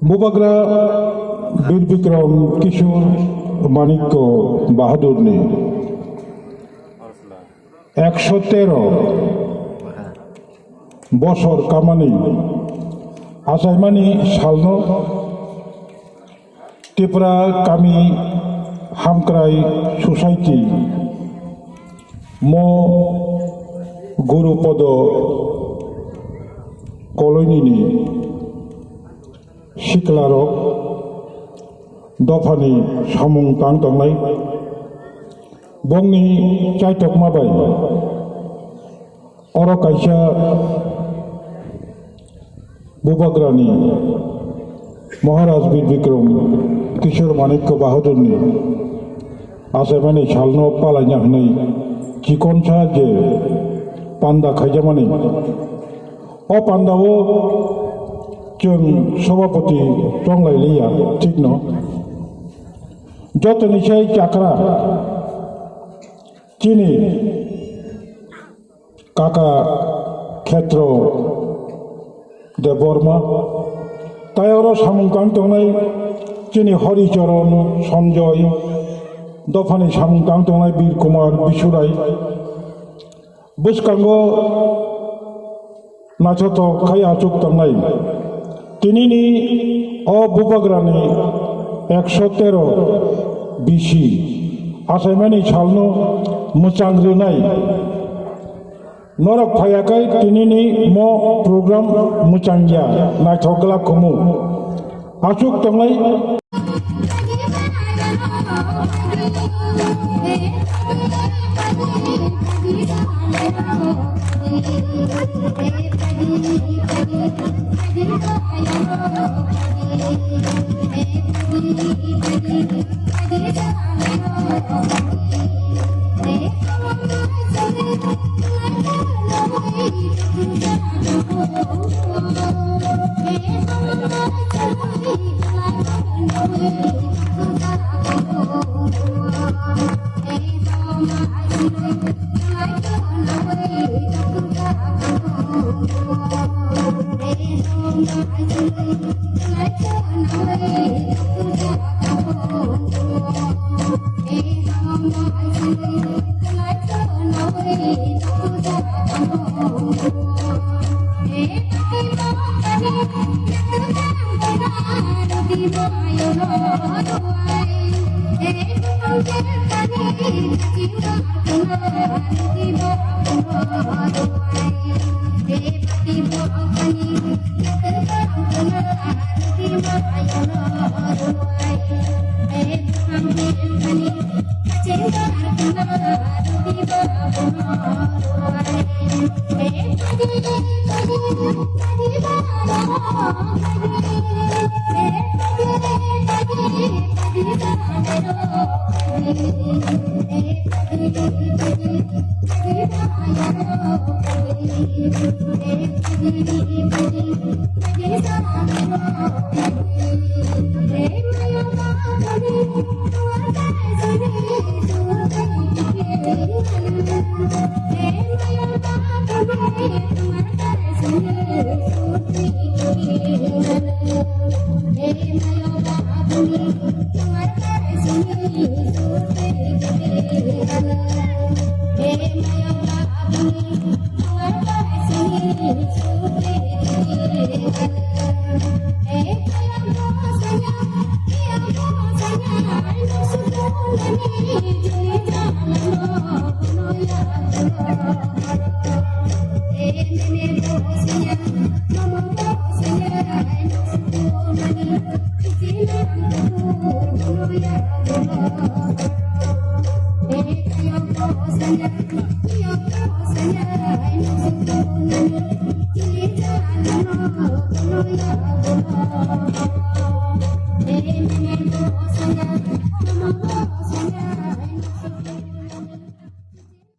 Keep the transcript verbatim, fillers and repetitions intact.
Bubagra Bir Bikram Kishore Manikya Bahadurni ekso tero bosor kamani achaimani salno Tripura Kami Hamkrai Society mo Gurupodo Colony ni siklarok dophani samung tang tongnai bongni chaitokma bai oro kaisa Bubagrani Maharaj Bir Bikram Kishore Manikya Bahadurni achaimani salno palaina hwnwi chikonsa je panda khaijamani. O pandao chwng sobhapoti chonglai liya, thikno. Jotoni sai chakra chini kaka Khetro Debbarma, tai oro samung tang tongnai chini Horicharan Sanjoy, dophani samung tang tongnai Bir Kumar Bisurai, bwskango naithothok khai achuk tongnai. Tinini o Bubagrani ekso tero bisi achaimani salno mwchang rwnai. Norok phaiyakhai tinini mo program mwchangya naithok glak kumu. Achuk tongnai.